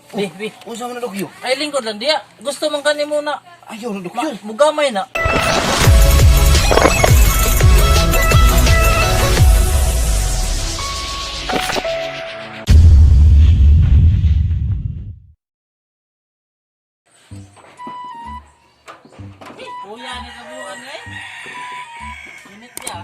Bi, bi. Unsa man na, Dokyo? Ay, lingkod lang diya. Gusto man kani mo na. Ayaw na, Dokyo. Mugamay na. Eh, kuya ni kabuhan eh. Init ya.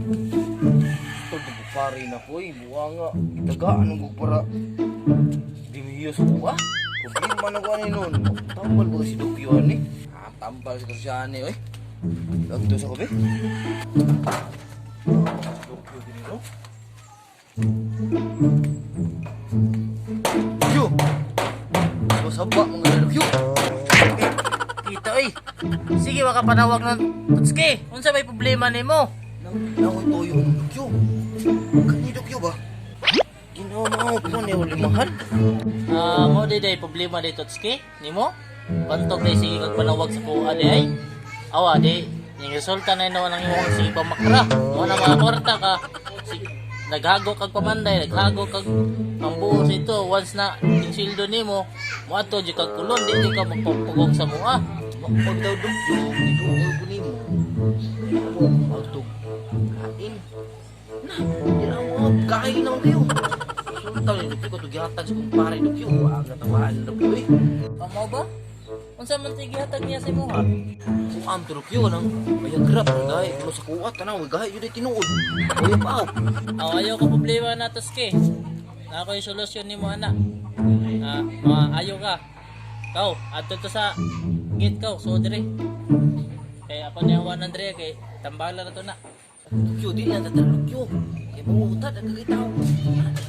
Tol, pare na ko eh. Buwa nga. Itagaan ang para di mihiyo sa kuha. Problema na ko ani nun. Tambal ba si Dokyo ani? Ah, tambal sa siya ani oy. Agto sa kabe. Dokyo din no? Dokyo! Masaba mga Dokyo. Kita oy. Sige, waka panawag ng Tutski. Unsa may problema nimo? Nang nangoy toyo ng Dokyo. Kani Dokyo ba? Ginawa mo ko ni uli mahal. Ah, mo di day problema di Totski nimo. Bantog day sige kag panawag sa kuha di ay. Awa di ning resulta na ino ang imong sige pamakra. Mo na mga kwarta ka. Si, naghago kag pamanday, naghago kag pambuo sa ito once na ning sweldo nimo, moadto jud kag kulon di jud ka magpapugong sa mua. Pag daw Dokyo, giduol ko nimo. Ako agtog kain. Na, di na mo kain naman kayo. Sultan ni Dokyo ko gihatag sa kumpare Dokyo. Wa ang katawaan Dokyo eh. Amo ba? Unsa man sige hatag niya sa imuha? Kuam to Dokyo nang mayagrap ang gahi mo sa kuat tanaw gahi jud ay tinuod. Oy pa. Aw, ayaw ka problema na Totski. Na ako'y solusyon nimo ana. Ah, mga ayaw ka. Kaw, adto to sa gate kaw, so dire. Kay ako niya 100 kay tambala na to na. Dokyo di na tatra Dokyo. Kay mangutat ang kagitaw.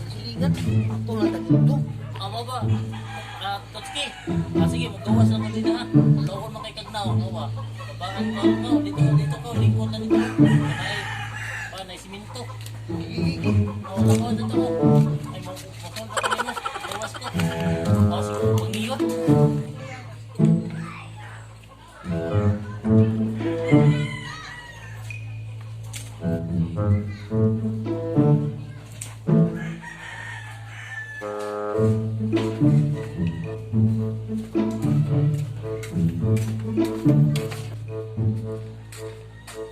Silingan ato lang ta dito. Amo ba? Ah, Totski. Ah, sige, maggawas lang ko dito ha. Loko man kay kagnaw, ako ba? Babaan ko ako, dito dito ko, lingkod na dito. Ay, pa na siminto. Oh, ako dito ko. Ay, mo mo ko nimo. Gawas ko. Oh, sige, pangiyot.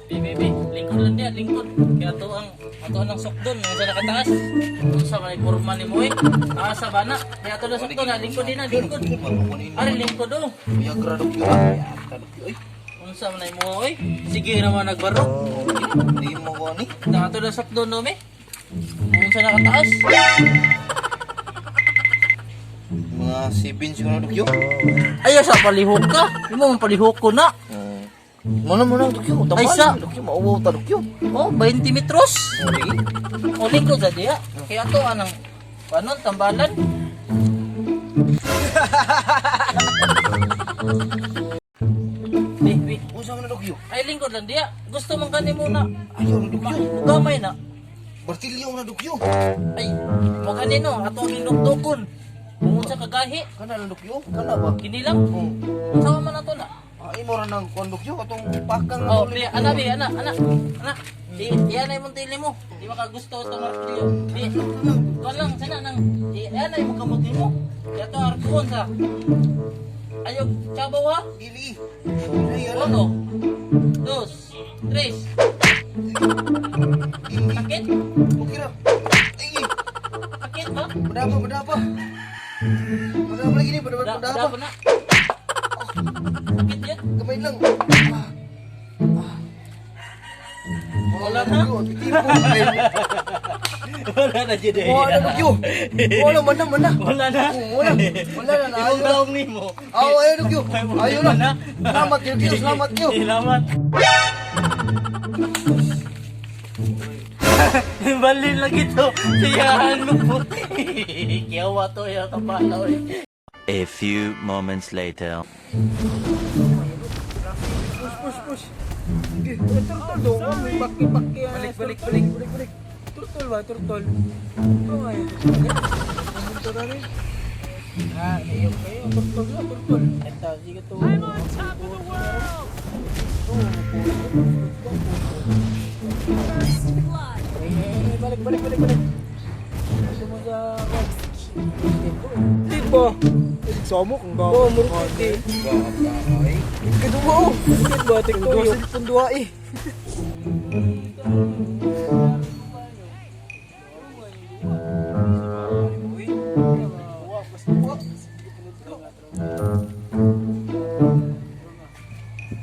Bi, bi, bi, lingkod lang diya, lingkod. Kaya ato ang ato ang sukdon nga sa nakataas. Unsa man ay porma nimo eh. Asa ba na? Kaya ato na sukdon na, lingkod din na, lingkod. Ari lingkod oh. Mayagra Dokyo. Ah, Dokyo oy. Unsa man ay mo oy? Sige naman nagbarok. Di mo ko ani. Na ato na sukdon no me. Unsa nakataas? Mga 7 siguro Dokyo. Ayaw sa palihok ka. Imo man palihok ko na. Muna muna Dokyo. Ay, sa- Dokyo mauwaw ta Dokyo. Oh, 20 metros. Okay. O lingkod sa diya. Kaya ato anang panon tambalan. Bi, bi. Unsa man na Dokyo? Ay lingkod lang diya. Gusto man kani mo na. Ayaw na Dokyo. Mugamay na. Bartilyo na Dokyo. Ay, mo kanino ato ang inukdukon. Kung sa kagahi, Kana lang Dokyo? Kana ba? kini lang. Oh. Unsa man ato na? Ay mo ra nang kuan Dokyo atong pakang Oh, bi, ana bi, ana, ana. Ana. Di, iyan ay mong tili mo. Di makagusto itong martilyo. Di, kuan lang, sana nang, di, iyan ay mong kamuti mo. Kaya to, arkuon sa. Ayaw, tsabaw ha? Dili. Dili ala. Uno, dos, tres. Sakit? Okay ra. Ay, Sakit ba? padapa padapa. Padapa lagi ni, padapa Da, padapa. da na. Sakit yan? Kamay lang. Ah. Ah. Wala na? Tipo. Wala na dyan eh. Wala na Dokyo. Wala man na man na. Wala na. Oh, Wala. Wala na na. Imong Ayaw na. daong nimo. Aw, ayaw Dokyo. Ayaw na. Salamat Dokyo, salamat Dokyo. Salamat. Balin lang ito. Siyahan lupot. Kiyawa to ya kapala oy. A few moments later. Push, push, push. Eh, turtle do. Baki, baki. Balik, balik, balik. Balik, balik. Turtle ba? Turtle. Ito nga yun. Pumunta na rin. Ah, naiyak kayo. Turtol na, turtol. Eta, sige to. I'm on top of the world! Eh, balik, balik, balik, balik. Ito mo sa... Tipo! Samo kung gawa. Oh, murupit eh. Kaduwa oh. Bakit ba? Tigtuyo. Duwa sa dua eh.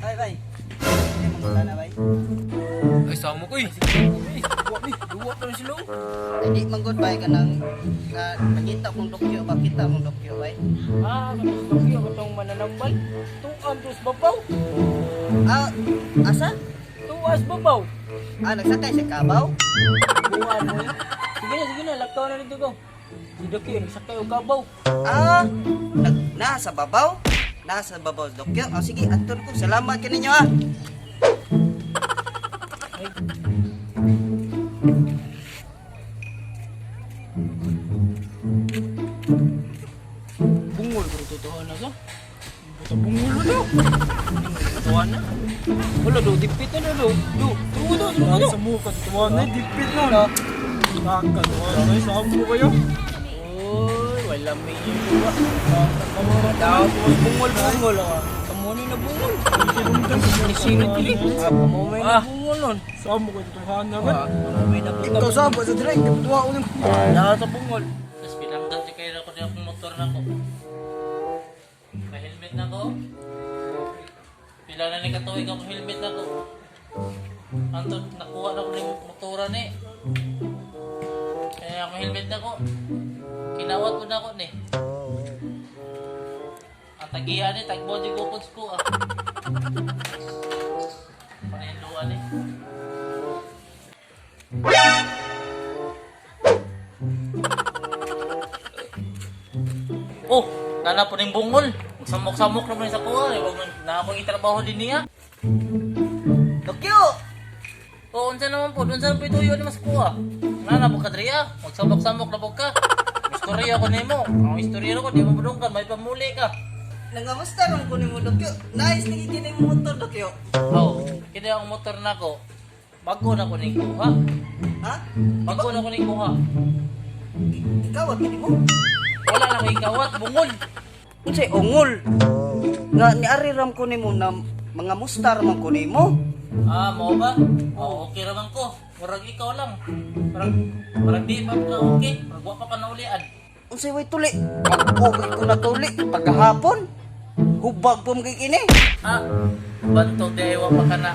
Bay, bay. Ay, mangutan na, bay. Ay, samo ko eh. Duwa pa rin sila. oh. Hindi man gud bay kanang na nakita kong dokyo ba kita mong dokyo bay. Ah, katong Tokyo, katong mananambal. Tuan tos babaw. Ah, asa? Tuas babaw. Ah, nagsakay sa kabaw? Buwan mo eh. Sige na, sige na. Lakaw na dito ko. Si Dokyo, nagsakay og kabaw. Ah, nag nasa babaw? Nasa babaw sa dokyo. Ah, sige, aton ko. Salamat kaninyo ah. Bungol ko totoo na sa. Buta bungol na. Totoo na. Wala do, dipit na do. Do, tuo do, tuo do. Sa mukha, tuwa na, dipit na. Nakakatuwa na, samo kayo. Oy, wala may iwa. Daw, bungol bungol ah. Kamo ni na bungol. Ni dili. Kamo may na bungol nun. Samo kayo, tuwa na ba? Kamo may na bungol. Ikaw samo sa direk, tuwa ko ng Daw sa bungol. Tapos pinanggal siya kayo ako niya akong motor na ko. May helmet na ko. Pila na ni katuig akong helmet na ko. Anto, nakuha na ko ng motora ni. Kaya akong helmet na ko. Kinawat ko na ko ni. Ang tagiya ni, tagbo di ko ko ah. Panahinluan ni. Oh, nana po ning bungol. Samok-samok naman sa kuha. Eh. Wag man na akong itrabaho din niya. Dokyo! O, unsa naman po, unsa naman po ituyo ni mas kuha. Nana po kadriya, magsamok-samok na po ka. Istorya ko nimo. Ang istorya ko di mo budungkan, may pamuli ka. Nangamusta ron ko nimo dokyo? Nice lagi kini mo motor dokyo. Oh, kini ang motor nako. Bago na ko ning kuha. Ha? Bago na ko ning kuha. Ikaw ang kini mo. Wala na ko ikawat, bungol. Unsay ungol? Nga niari ram ko nimo na mga mustar man ko nimo. Ah, mao ba? Oh, okay ra man ko. Murag ikaw lang. Murag murag di pa ka okay. Murag wa pa ka naulian. Unsay way tuli? Pag-ugay ko na tuli pagkahapon. Hubag po mga kini. Ah, bantog dahil wa pa ka na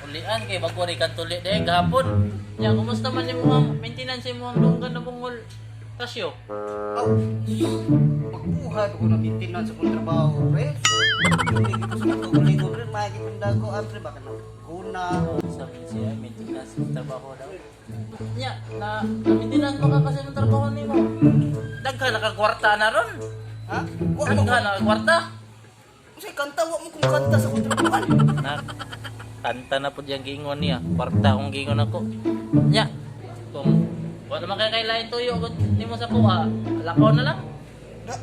ulian kay bago rin kan tuli dahil gahapon. Nya, kumusta man yung mga maintenance mo ang dunggan na bungol? Tasyo. Aw, pagbuhat ko na maintenance sa kong trabaho, pre. Hindi ko sa katugulingon, pre. Makikita ko, ah, pre, baka na kuna. Sabi siya, maintenance sa trabaho daw. Nya, na, na maintenance mo ka kasi ng trabaho nimo. Daghan nakakwarta na ron. Ha? Wa mo Daghan nakakwarta. Unsay kanta, wa mo kong kanta sa kong trabaho. Na, kanta na po diyang giingon niya. Kwarta akong giingon ako. Nya, kung wala man kay kailain tuyo kung nimo sa kuha, lakaw na lang. Na,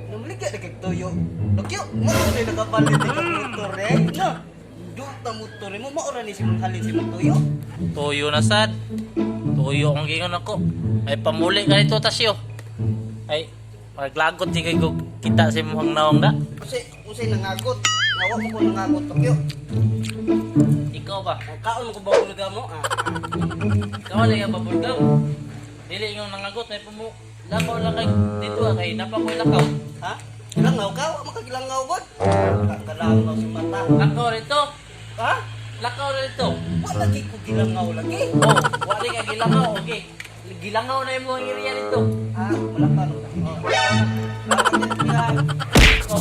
namaligya na kag tuyo. Dokyo, mo ko na nakapalit ni kag motor, eh. Na, duta motor mo, maura ni si mong halin si mong tuyo. Tuyo na sad. Tuyo akong gingon ako. Ay pamuli ka nito tasyo. Ay, maglagot di kay ko kita sa imong naong na. Unsay, unsay nangagot. Nga wa mo ko nangagot, Dokyo. Ikaw ba? Ang kaon ko ba bulga mo? Ah. Ikaw lang yung babulgaw. Dili ingong nangagot may pamu lakaw lang kay dito ah, kay napakoy lakaw. Ha? Gilangaw ka? Wa makagilangaw god. Kalangaw sa mata. Lakaw rito. Ha? Lakaw rito. Wa lagi ko gilangaw lagi. Oh, wa di ka gilangaw. Okay. Gilangaw na imong area dito. Ah, wala pa no. Oh. Wala pa. Oh.